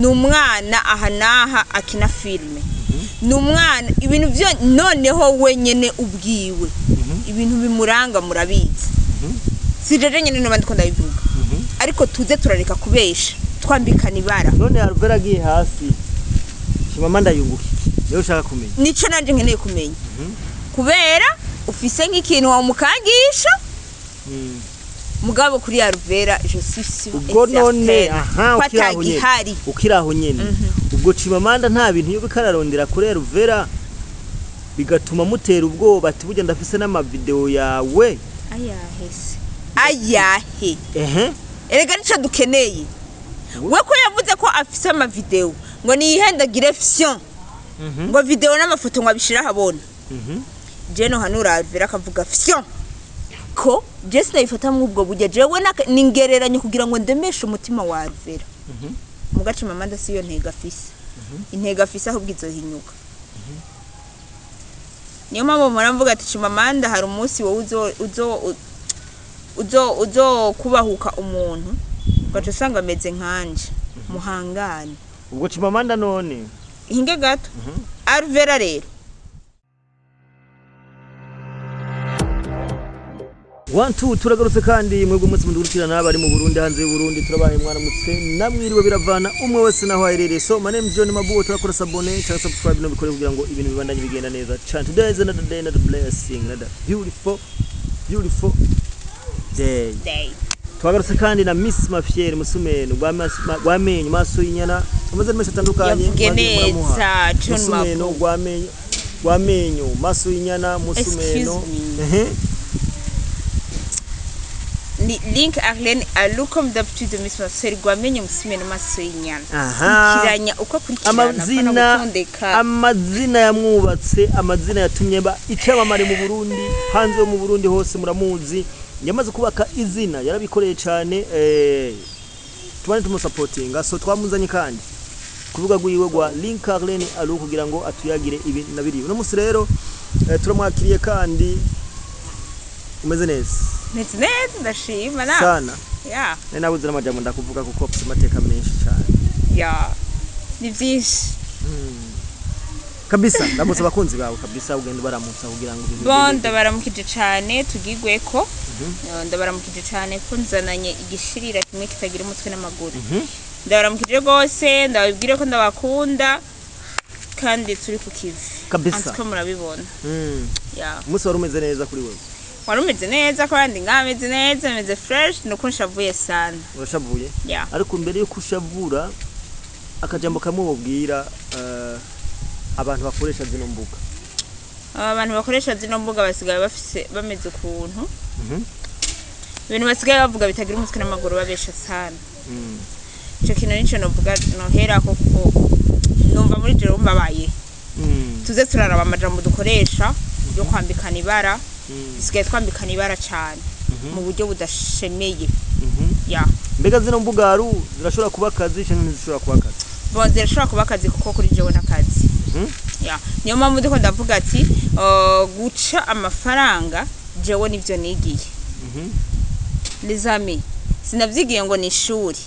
Ni umwana aha n'aha akina filime, ni umwana ibintu byo noneho wenyine ubwiwe ibintu bimuranga murabizi. Si jeje nyine noba ndiko ndabivuga, ariko tuze turareka kubesha twambikana ibara. None Alvera agiye hasi, Chimamanda yunguka iki? Niyo ushaka kumenya? Nico nanje nkeneye kumenya, kubera ufise nk'ikintu wamukangisha. Mugabo kuri Alvera je suis sûre Ubwo et none certaine aha ko ukiraho nyene atagihari. Ukiraho nyene, ubwo Chimamanda nta bintu yo kararondera kuri Alvera bigatuma mutera ubwoba, ati burya ndafise n'amavideo yawe? Ayahe se? Ayahe? Ehe. Erega nico dukeneye. We ko yavuze ko afise amavideo, ngo niyihendagire fision, ngo video n'amafoto ngo abishire ahabona. Je no hanura Alvera akavuga fision ko je sinabifata mw'ubwo buryo. Jewe ningereranye kugira ngo ndemeshe umutima wa Alvera. Mugace Mamanda siyo ntego afise. Intego afise ahubwo izohinyuka. Niyo mpamvu mpora mvuga ati Chimamanda, hari umunsi wowe uzo kubahuka umuntu ugaca usanga ameze nkanje muhangane. Ubwo Chimamanda none Hinge gato. Alvera rero. One two, turagarutse kandi mwebwe umunsi mudukurikirana, bari mu Burundi, hanze y'u Burundi, turabaye mwaramutse namwiriwe, biravana umwe wese naho aherereye. So my name is John Mabuo. Turakora s'abonner cyangwa subscribe no bikore kugira ngo ibintu bibandanye bigenda neza cyane. Today is another day, another blessing, another beautiful beautiful day. Day. Twagarutse kandi na Miss Mafiere Musumeno rwamenyo maso y'inyana, amazina menshi atandukanye Yavuge mwagiye muramuha. neza, John Musumeno. Mabuo. Rwamenyo maso y'inyana, Musumeno. Excuse me. Ehe. Ni Link Arlene Alu, comme d'habitude, Miss Marcel Gwamenye Musumeno maso y'inyana. Aha. Kurikiranya uko akurikirana apana Amazina gutondeka. Amazina yamwubatse, amazina yatumye ba icyamamare mu Burundi, hanze yo mu Burundi hose muramuzi. Yamaze kubaka izina, yarabikoreye cyane, tubane tumusapotinga. So twamuzanye kandi kuvuga rwiwe rwa Link Arlene Alu kugira ngo atuyagire ibi na biriya. Uno munsi rero turamwakiriye kandi umeze neza? Meze neza, ndashima na Sana. Ya. Nari nabuze n'amajambo ndakuvuga kuko afite amateka menshi cyane. Ya, ni byinshi. Kabisa, ndamutse abakunzi bawe kabisa, ugenda ubaramutsa kugira ngo ibintu Bon, bigende. Ndabaramukije cane tugigwe ko ndabaramukije cane ko nzananye igishirira kimwe kitagira umutwe n'amaguru. Ndabaramukije rwose, ndababwire ko ndabakunda kandi turi ku kivi. Kabisa. Antuko murabibona. Ya. Umunsi wari umeze neza kuri wewe? Wari umeze neza kandi ngaha meze neza, meze fresh, nuko nshavuye sana. Urashavuye? Ya. Ariko mbere yuko ushavura, akajambo kamwe wobwira abantu bakoresha zino mbuga? Abantu bakoresha zino mbuga basigaye bafise bameze ukuntu ibintu basigaye bavuga bitagira umutwe n'amaguru, babesha sana. Ico kintu nico novuga noherako, kuko numva muri jero mbabaye. Tuze turaraba amajambo dukoresha yo kwambikana ibara. Dusigaye twambikana ibara cane mu buryo budashemeye. Ya. Mbega zino mbuga haru zirashobora kuba akazi canke ntizishobora kuba akazi? Bon, zirashobora kuba akazi, kuko kuri jewe n'akazi. Ya, niyo mpamvu ndiko ndavuga ati guca amafaranga jewe nivyo nigiye. Les amis, sinavyigiye ngo ni ishuri.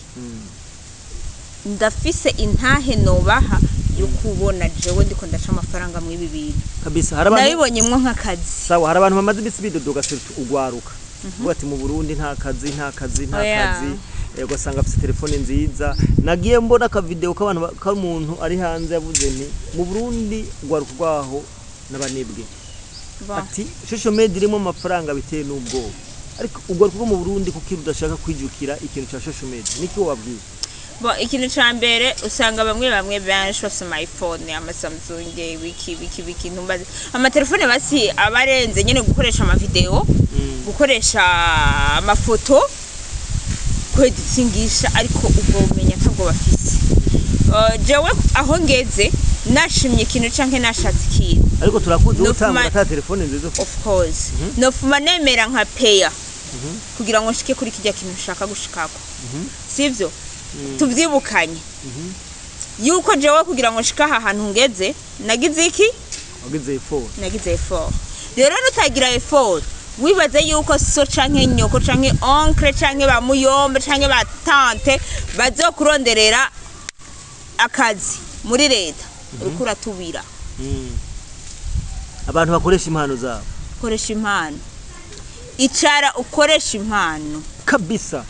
Ndafise intahe nobaha yo kubona jewe ndiko ndaca amafaranga mw'ibi bintu. Kabisa, hari abantu Nabibonyemwo nk'akazi. Sawa, hari abantu bamaze imisi bidodoga, surtout ugwaruka, uvuga ati mu Burundi nta kazi, nta kazi, nta Oya. kazi. Ugasanga afite telefone nziza. Nagiye mbona akavideo k'abantu k'umuntu ari hanze yavuze nti mu Burundi ugwaruka rwaho n'abanebwe. Bon. Ati social media irimo amafaranga biteye n'ubwoba, ariko ugwaruka rwo mu Burundi kuko rudashaka kwijukira ikintu cya social media, niki wabwiye? Bon, ikintu ca mbere, usanga bamwe bamwe benshi bafise ama iPhone, ama Samsung, wiki wiki wiki, ntumbaze amatelefone basi abarenze nyene gukoresha amavideo, gukoresha amafoto, kweditingisha, ariko ubwo bumenya ntabwo bafise. Jewe aho ngeze nashimye ikintu canke nashatse ikintu, Ariko turakuzi No utangura ata telefone nziza ufite. Of course, nofuma nemera nka peya kugira ngo nshike kuri kirya kintu nshaka gushikako. Sivyo? Tuvyibukanye yuko jewe kugira ngo nshike aha hantu ngeze nagize iki? Wagize effort. Nagize effort. Rero nutagira effort, wibaze yuko so canke nyoko canke oncle canke ba muyombe canke ba tante bazokuronderera. akazi muri leta, uriko uratubira. Abantu bakoresha impano zabo. Koresha impano, icara ukoresha impano. Kabisa.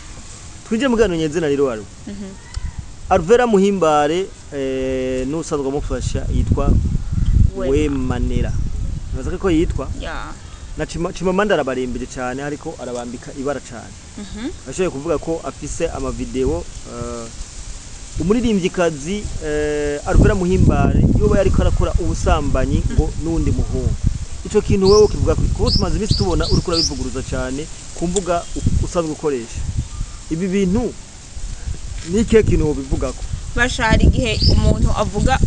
Twinjire mu kiganiro nyezina rero. Wari Alvera Muhimbare, n'usanzwe amufasha yitwa Wema. Wemanera, nibaza ko yitwa ya na Chimamanda, arabarembeje cyane, ariko arabambika ibara cyane. Ashoboye kuvuga ko afise amavideo umuririmvyikazi Alvera Muhimbare yoba yariko arakora ubusambanyi ngo n'undi muhungu. Ico kintu wewe ukivuga ko, kuko tumaze iminsi tubona uriko urabivuguruza cyane ku mbuga usanzwe ukoresha, ibi bintu ni ikihe kintu wobivugako? Basha, hari igihe umuntu avuga,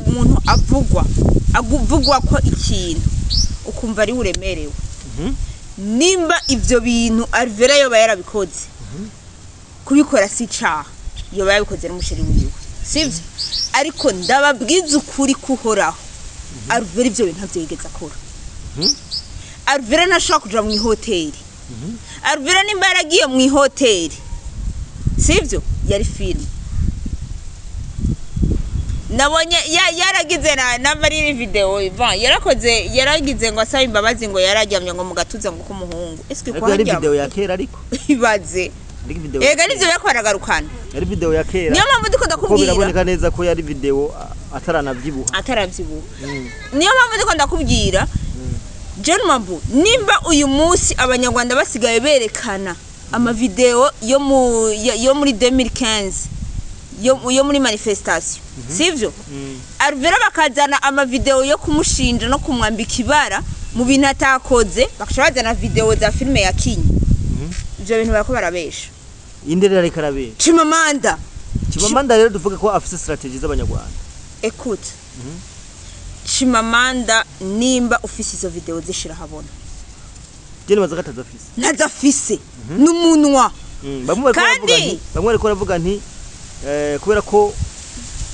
umuntu avugwa, avugwa ko ikintu ukumva ari uremerewe. Nimba ivyo bintu Alvera yoba yarabikoze, kubikora si icaha, yoba yabikoze n'umuchéri wiwe, sivyo? Ariko ndababwiza ukuri kuhoraho, Alvera ivyo bintu ntavyo yigeze akora. Alvera ntashobora kuja mu ihoteli. Alvera nimba yaragiye mu ihoteli, sivyo, yari filime. Nabonye yaragize na muri video iva yarakoze, yaragize ngo asaba imbabazi, ngo yararyamye ngo mu gatuza ngo k'umuhungu. Eske Ariko yari kuharyama? video ya kera, ariko Ibaze. Ariko video Ega nivyo bariko baragarukana. Yari video ya kera. Niyo mpamvu ndiko Kuko ndakubwira. biraboneka neza ko yari video ataranavyibuha. Ataravyibuha. Niyo mpamvu ndiko ndakubwira, John Mabu, nimba uyu munsi abanyarwanda basigaye berekana amavideo yo muri 2015 yo muri manifestation, sivyo? Alvera bakazana amavideo yo kumushinja no kumwambika ibara mu bintu atakoze, bakaca bazana video za filime ya Kinya. Ivyo bintu barako barabesha. Inde rero ariko arabera? Chimamanda. Chimamanda rero tuvuge ko afise strategy z'abanyarwanda? Écoute, Chimamanda, nimba ufise izo video zishira habona. Je nibaza ko atazafise. Ntazafise n'umunwa. Bamwe bariko baravuga Kandi- nti, bamwe bariko baravuga nti kubera ko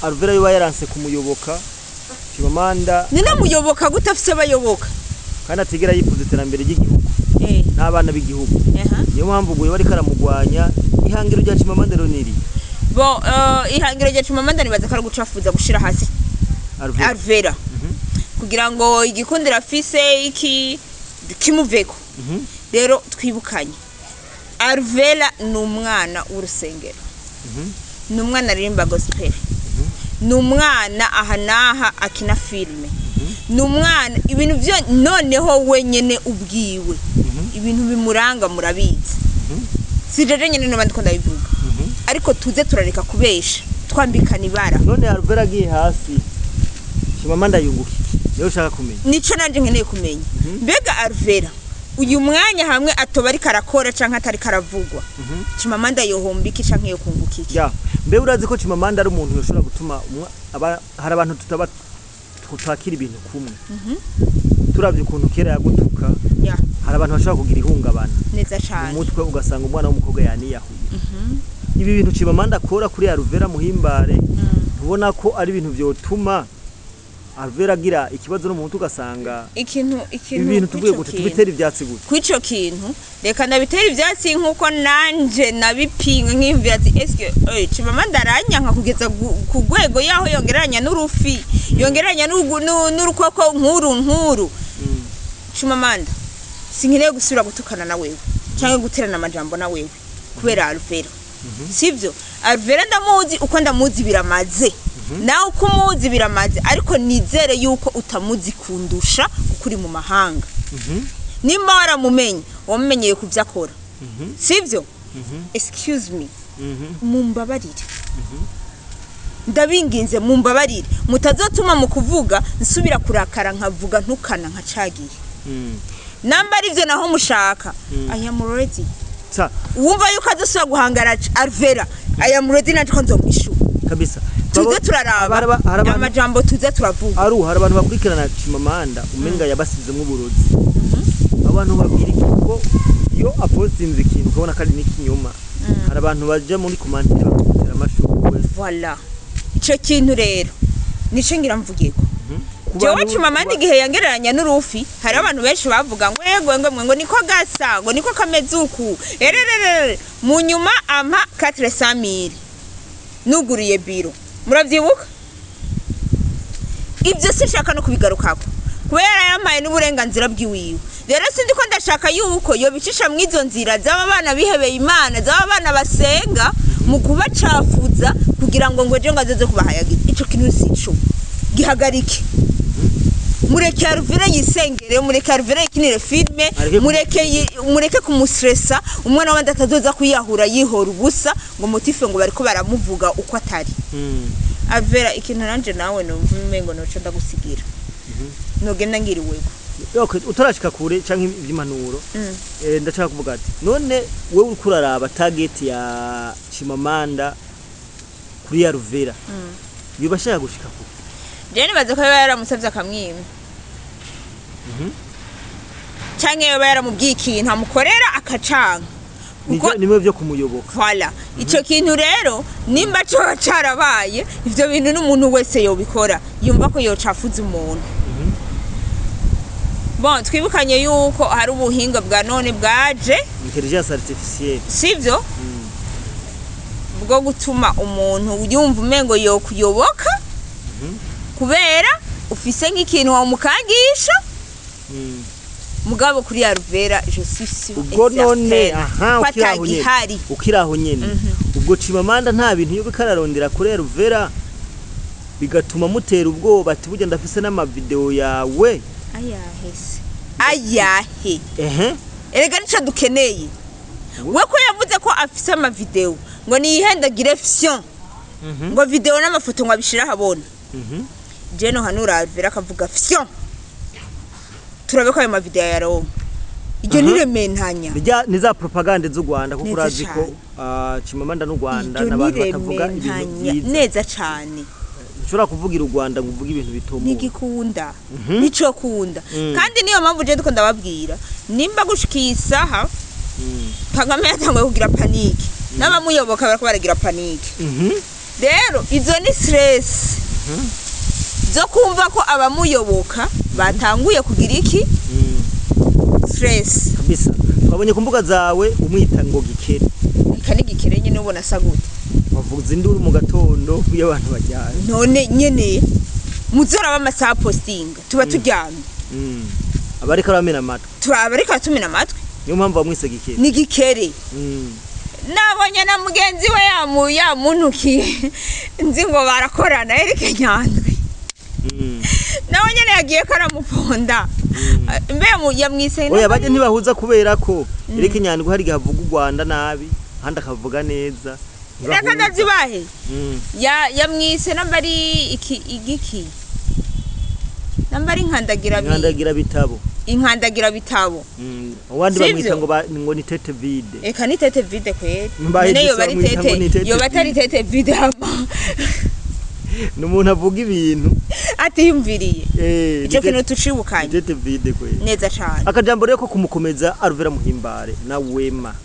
Alvera yoba yaranse kumuyoboka, Chimamanda Ninamuyoboka gute afise abayoboka? kandi atigera yifuza iterambere ry'igihugu n'abana b'igihugu. Niyo mpamvu ubwo yoba ariko aramugwanya. Ihangiro rya Chimamanda rero niri Bon, ihangiro rya Chimamanda nibaza ko ari gucafuza, gushira hasi Alvera. Alvera, kugira ngo igikundiro afise iki kimuveko. Rero twibukanye, Alvera ni umwana w'urusengero, ni umwana aririmba gospel, ni umwana aha n'aha akina filime, ni umwana ibintu byo noneho wenyene ubwiwe ibintu bimuranga murabizi. Si jeje nyene n'abandi ko ndabivuga, ariko tuze turareka kubesha twambikana ibara. None Alvera agiye hasi, Chimamanda yunguka iki? Niyo ushaka kumenya. Nico nanje nkeneye kumenya. Mbega Alvera uyu mwanya hamwe atoba ariko arakora canke atariko aravugwa, Chimamanda yohomba iki canke yokunguka iki? Ya, mbe urazi ko Chimamanda ari umuntu yoshobora gutuma hari abantu tutaba tutakira ibintu kumwe. Turavye ukuntu kera yagutuka, hari abantu bashobora kugira ihungabana Neza mu cane. mutwe, ugasanga umwana w'umukobwa yaniyahuye. Ibi bintu Chimamanda akora kuri Alvera Muhimbare, ntubona ko ari ibintu vyotuma Alvera agira ikibazo no mu mutwe, ugasanga Ikintu ibi ikintu bintu tuvuye kw'ico gute, kintu. tubitera ivyatsi gute? Kw'ico kintu reka ndabitera ivyatsi nk'uko nanje nabipinga, nkiyumvira ati eske Chimamanda aranyanka kugeza ku rwego yaho yongereranya n'urufi, yongereranya n'urukoko nk'uru nk'uru? Chimamanda, sinkeneye gusubira gutukana na wewe cyangwa guterana amajambo na wewe kubera Alvera, sivyo? Alvera ndamuzi uko ndamuzi biramaze, nawe uko umuzi biramaze, ariko nizere yuko utamuzi kundusha kuko uri mu mahanga. Nimba waramumenye, wamumenyeye ku byo akora, sivyo? Excuse me, mumbabarire, ndabinginze mumbabarire, mutazotuma mu kuvuga nsubira kurakara, nkavuga ntukana nkacagiye. Namba arivyo naho mushaka, I am ready. Sa Wumva yuko azosubira guhangara Alvera, I am ready, nanje ko nzomwishura. Kabisa. Tuze turaraba Hari abantu amajambo tuze turavuga. Aru, hari abantu bakurikirana Chimamanda umenga yabasizemo uburozi. Abantu babwira iki? Ko iyo apostinze ikintu ukabona ko ari n'ikinyoma, hari abantu baja muri commentaire bakamutera amashurwe. Voilà, ico kintu rero nico ngira mvugeko. Ku Jewe bantu Chimamanda igihe yangereranya n'urufi, hari abantu benshi bavuga ngo yego, ngo niko gasa, ngo niko kameze uku, erererere. Mu nyuma ampa 400 mille nuguriye biro. Murabyibuka ibyo, sinshaka no kubigarukako kubera yampaye n'uburenganzira bw'iwiwe. Rero sindi ko ndashaka yuko yobicisha mu izo nzira z'aba bana bihebeye Imana, z'aba bana basenga, mu kubacafuza kugira ngo ejo ngo azoze kubahayagiza. Ico kintu sico, gihagarike. Mureke Alvera yisengere, mureke Alvera yikinire filime. Mureke kumustressa umwana w'abandi, atazoza kwiyahura yihora ubusa ngo motif ngo bariko baramuvuga uko atari. Alvera, ikintu nanje nawe numva umengo noco ndagusigira, nogenda ngiriweko. Okay, utarashika kure canke ivy'impanuro, ndashaka kuvuga ati none wewe uriko uraraba target ya Chimamanda kuri ya Ruvera, yoba ashaka gushika kure? Jewe nibaza ko yoba yaramusavye akamwima, canke yoba yaramubwiye ikintu amukorera akacanga. Nimwe vyo kumuyoboka. Voilà, ico kintu rero nimba coba carabaye, ivyo bintu n'umuntu wese yobikora yumva ko yocafuza umuntu. Bon, twibukanye yuko hari ubuhinga bwa none bwaje, intelligence artificielle, sivyo, bwo gutuma umuntu yumva umengo yokuyoboka kubera ufise nk'ikintu wamukangisha. Mugabo kuri Alvera, je suis sûre Ubwo et none certaine aha ko ukiraho nyene, atagihari. ukiraho nyene, ubwo Chimamanda nta bintu yoba kararondera kuri Ruvera bigatuma mutera ubwoba ati burya ndafise n'amavideo yawe? Ayahe se? Ayahe? Ehe. Erega nico dukeneye. We ko yavuze ko afise amavideo, ngo niyihendagire fision, ngo video n'amafoto ngo abishire ahabona. Je no hanura Alvera akavuga fision, turabe ko ayo mavideo yaronka. Iryo nirementanya. Ni za propagande z'u Rwanda, kuko Neza urazi ko cane. Chimamanda n'u Rwanda Iryo n'abantu batavuga ibintu nirementanya byiza. Neza cane. Ushobora kuvugira u Rwanda ngo uvuge ibintu bitomoye? Ntigikunda, nico kunda. Kandi niyo mpamvu je ndiko ndababwira, nimba gushika iyi saha Kagame yatanguye kugira panique, n'abamuyoboka bariko baragira panique. Rero izo ni stress zo kumva ko abamuyoboka batanguye kugira iki, stress. Kabisa, twabonye ku mbuga zawe umwita ngo gikere. Eka n'igikere nyene, ubona asa gute? Wavuza induru mu gatondo iyo abantu bajyanye. None nyene muzoraba amasaha postinga, tuba turyamye. Abariko aramena amatwi. Turaba ariko atumena amatwi. Niyo mpamvu bamwise gikere. Ni gikere. Nabonye na mugenzi we yamuntukiye, nzi ngo barakorana, Eric Nyandwi, nawe nyene yagiye ko aramuponda. Mbe yamwise Oya, bajya ntibahuza kubera ko Eric Nyandwi hari igihe avuga u Rwanda nabi, ahandi akavuga neza. Reka Ntibahuza. Ndazibahe. Yamwise namba ari iki igiki, namba ari inkandagira Inkandagira bitabo. Inkandagira bitabo. Abandi Sivyo? bamwita ngo ni tête vide. Eka ni tête vide kweri. Mbaye None yoba ari bamwita ngo ni tête tête yoba atari vide. Tête vide hama Ni umuntu avuga ibintu atiyumviriye. Ico ni kintu ni tucibukanye. Tête vide kweri. Neza cane. Akajambo rero ko kumukomeza Alvera Muhimbare na Wema,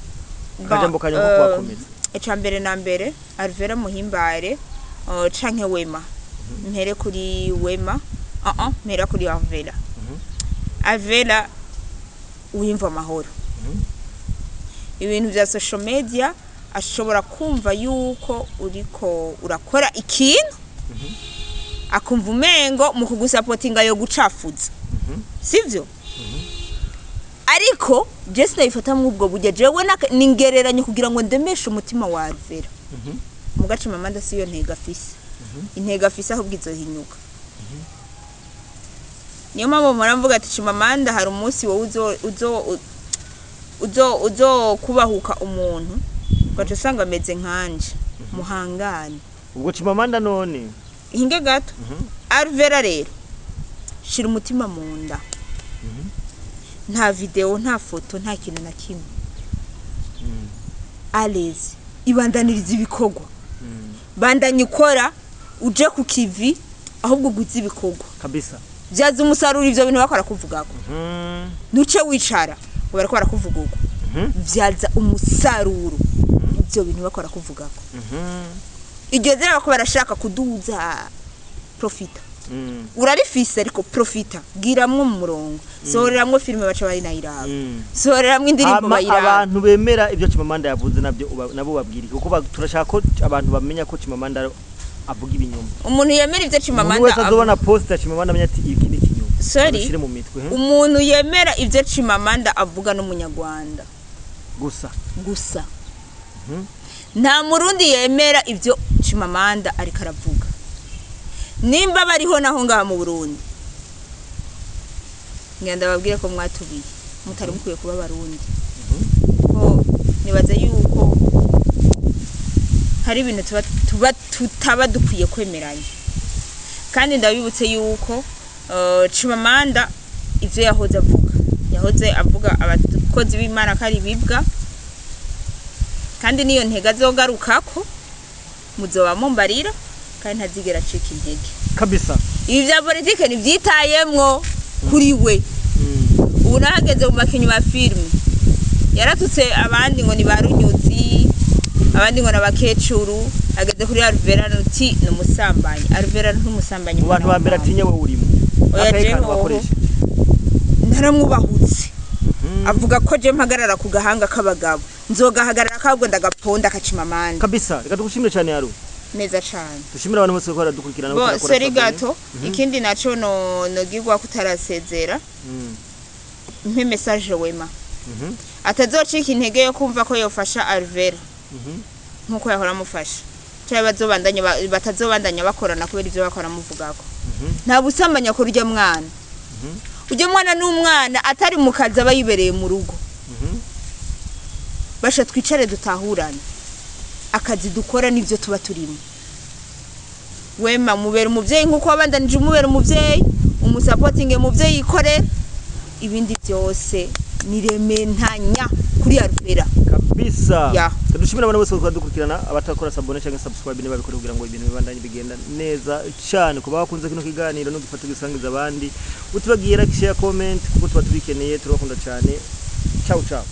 akajambo kanya ko kubakomeza. Ica mbere na mbere, Alvera Muhimbare canke Wema, mpere kuri Wema, mpera kuri Alvera. Alvera, wiyumva amahoro. Ibintu vya social media, ashobora kumva yuko uriko urakora ikintu, akumva umengo mu kugusapotinga yo gucafuza, sivyo? Ariko je sinabifata mw'ubwo buryo. Jewe ningereranye kugira ngo ndemeshe umutima wa Alvera. Mugace mama ndasi iyo ntego afise, intego afise ahubwo izohinyuka. Niyo mpamvu mpora mvuga ati Chimamanda, hari umunsi wowe uzo kubahuka umuntu ugaca usanga ameze nkanje, muhangane. Ubwo Chimamanda none? Hinge gato. Alvera rero, shira umutima mu nda. Nta video, nta foto, nta kintu na kimwe. Alezi ibandaniriza ibikorwa, bandanya ukora, uje ku kivi, ahubwo uguze ibikorwa. Kabisa. Byaza umusaruro ivyo bintu bakora kuvugako. Ntuce wicara ngo bariko barakuvuga uko. Byaza umusaruro ivyo bintu bakora kuvugako. Iryo zina bako barashaka kuduza, profita. Urarifise, ariko profita, giramwo mu murongo, sohoreramwo filime baca bari nayiraba, sohoreramwo indirimbo bayiraba. Abantu bemera ibyo Chimamanda yavuze nabyo nabo babwira iki? Kuko turashaka ko abantu bamenya ko Chimamanda avuga ibinyoma. Umuntu yemera ivyo Umuntu Chimamanda wese azobona post ya Chimamanda amenya ati iki ni ikinyoma. Sorry. Abishire mu mitwe, he? Umuntu yemera ivyo Chimamanda avuga n'umunyarwanda Gusa. Gusa. Nta murundi yemera ibyo Chimamanda ariko aravuga. Nimba bariho naho ngaha mu Burundi, ngenda babwire ko mwatubiye mutari mukwiye kuba abarundi, ko nibaza yuko hari ibintu tuba tutaba dukwiye kwemeranya. Kandi ndabibutse yuko Chimamanda ivyo yahoze avuga, yahoze avuga abakozi b'Imana ko ari bibwa, kandi niyo ntege azogarukako muzoba mumbarira, kandi ntazigera acika intege. Kabisa. Ibi vya politike ntivyitayemwo kuri we. Ubu nahageze mu bakinyi ba filime, yaratutse abandi ngo ni ba runyuzi, abandi ngo ni abakecuru. Ageze kuri Alvera uti ni umusambanyi. Alvera ntumusambanyi. Mu bantu ba mbere atinya wowe urimo. Oya, Akahe kantu jeho. wakoresheje? Naramwubahutse. Avuga ko je mpagarara ku gahanga k'abagabo, nzogahagarara kabwo ndagaponda kacimamanda. Kabisa, reka tugushimire cyane Yaru. Neza cane. Dushimire abantu bose ko baradukurikirana. Bo Batarakora seri sabone. gato, ikindi naco no nogirwa kutarasezera, mpe message Wema atazocika intege yo kumva ko yofasha Alvera nkuko yahora amufasha, cyangwa bazobandanya batazobandanya bakorana kubera ivyo bakora muvugako. Nta busambanyi akora urya mwana. Urya mwana ni umwana atari mu kazi, aba yibereye mu rugo. Basha twicare dutahurane akazi dukora n'ibyo tuba turimo. Wema mubera umuvyeyi nkuko wabandanije umubera umuvyeyi, umusapotinge mu vyo yikorera. Ibindi byose ni rementanya kuri Alvera. Kabisa. Ya. Dushimira abantu bose badukurikirana, abatakora s'abonner cyangwa subscribe niba babikora kugira ngo ibintu bibandanye bigenda neza cyane. Kuba bakunze kino kiganiro no gufata gisangiza abandi, utibagiye like, share, comment, kuko tuba tubikeneye. Turabakunda cyane. Ciao ciao.